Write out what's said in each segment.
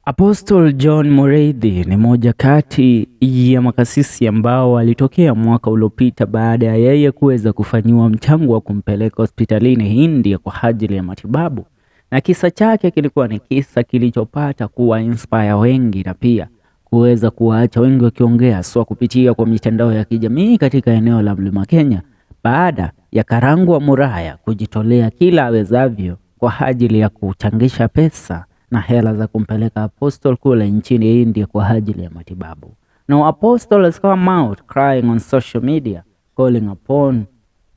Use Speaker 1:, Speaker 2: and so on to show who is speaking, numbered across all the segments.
Speaker 1: Apostle John Mureithi ni moja kati ya makasisi ambao walitokea mwaka uliopita baada ya yeye kuweza kufanyiwa mchango wa kumpeleka hospitalini India kwa ajili ya matibabu, na kisa chake kilikuwa ni kisa kilichopata kuwa inspire wengi na pia kuweza kuwaacha wengi wakiongea swa kupitia kwa mitandao ya kijamii katika eneo la Mlima Kenya, baada ya Karangu wa Muraya kujitolea kila awezavyo kwa ajili ya kuchangisha pesa na hela za kumpeleka Apostle kule nchini India kwa ajili ya matibabu. Now Apostle has come out crying on social media, calling upon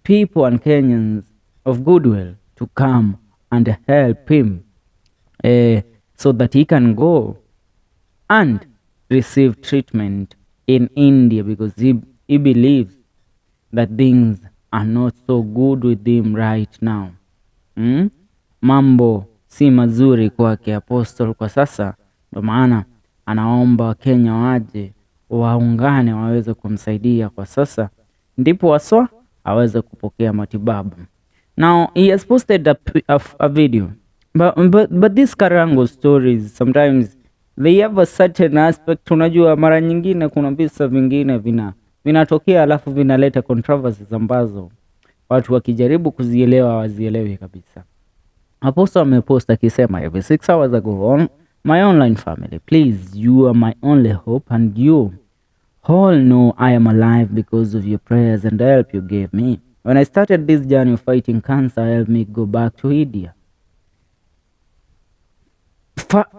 Speaker 1: people and Kenyans of goodwill to come and help him so that he can go and receive treatment in India, because he believes that things are not so good with him right now. Mambo si mazuri kwake Apostle kwa sasa, ndio maana anaomba Wakenya waje waungane waweze kumsaidia kwa sasa, ndipo haswa aweze kupokea matibabu. Now he has posted a video, but these Karangu stories, sometimes they have a certain aspect. Unajua, mara nyingine kuna visa vingine vinatokea alafu vinaleta controversies ambazo watu wakijaribu kuzielewa hawazielewi kabisa. Apostle amepost akisema hivi: "6 hours ago on my online family, please, you are my only hope and you all know I am alive because of your prayers and help you gave me. When I started this journey of fighting cancer, help me go back to India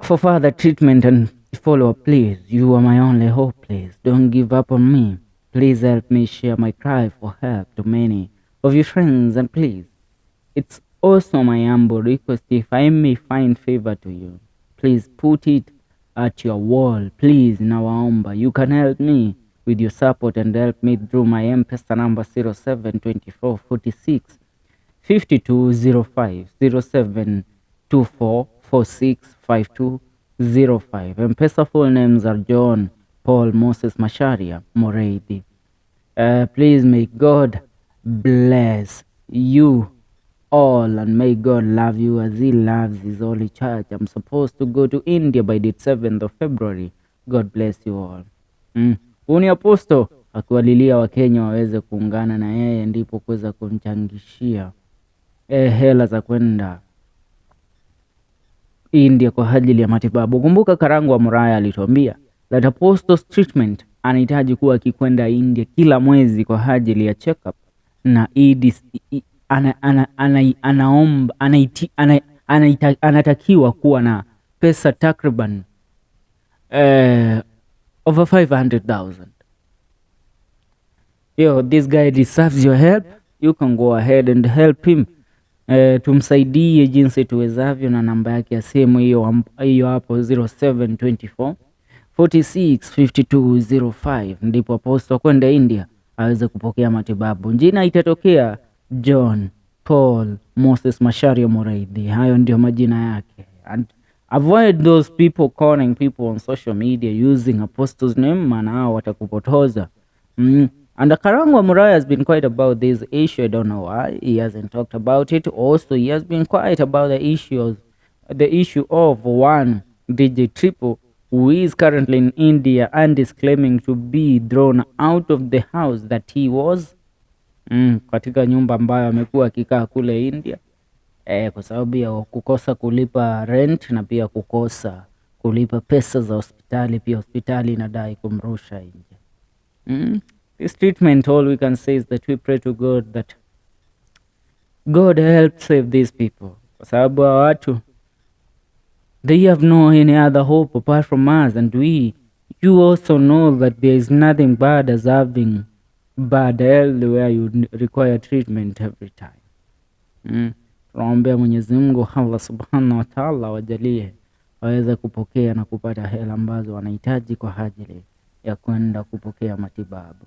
Speaker 1: for further treatment and follow up. Please, you are my only hope. Please, don't give up on me. Please help me share my cry for help to many of your friends, and please, it's also my humble request, if I may find favor to you, please put it at your wall. Please, nawaomba, you can help me with your support and help me through my M-Pesa number 0724 46 5205, 0724 46 5205. M-Pesa full names are John Paul Moses Macharia Mureithi. Please may God bless you all and may God love you as he loves his holy church. I'm supposed to go to India by the 7th of February. God bless you all." Huu ni Apostle akiwalilia Wakenya waweze kuungana na yeye ndipo kuweza kumchangishia hela za kwenda India kwa ajili ya matibabu. Kumbuka Karangu wa Muraya alituambia that Apostle's treatment anahitaji kuwa akikwenda India kila mwezi kwa ajili ya check-up na ana, anaomba anaiti, ana, anaita, anatakiwa kuwa na pesa takriban over 500,000. Yo, this guy deserves your help. You can go ahead and help him. Tumsaidie jinsi tuwezavyo, na namba yake ya simu hiyo hapo, 0724 46 5205, ndipo Apostle kwenda India aweze kupokea matibabu. Jina itatokea John Paul Moses Macharia Mureithi, hayo ndio majina yake. And avoid those people calling people on social media using Apostle's name, maana hao watakupotoza. And Karangu Muraya has been quiet about this issue. I don't know why he hasn't talked about it. Also, he has been quiet about the issue of one DJ Triple, who is currently in India and is claiming to be thrown out of the house that he was katika nyumba ambayo amekuwa akikaa kule India kwa sababu ya kukosa kulipa rent na pia kukosa kulipa pesa za hospitali. Pia hospitali inadai kumrusha nje. This treatment, all we can say is that we pray to God that God help save these people, kwa sababu hawa watu, they have no any other hope apart from us, and we you also know that there is nothing bad as having bad health where you require treatment every time. Tunaombea Mwenyezi Mungu Allah Subhanahu wa Ta'ala wajalie waweze kupokea na kupata hela ambazo wanahitaji kwa ajili ya kwenda kupokea matibabu.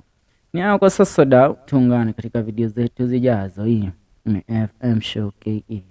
Speaker 1: Ni hayo kwa sasa dau, tuungane katika video zetu zijazo. Hii ni FM Show KE.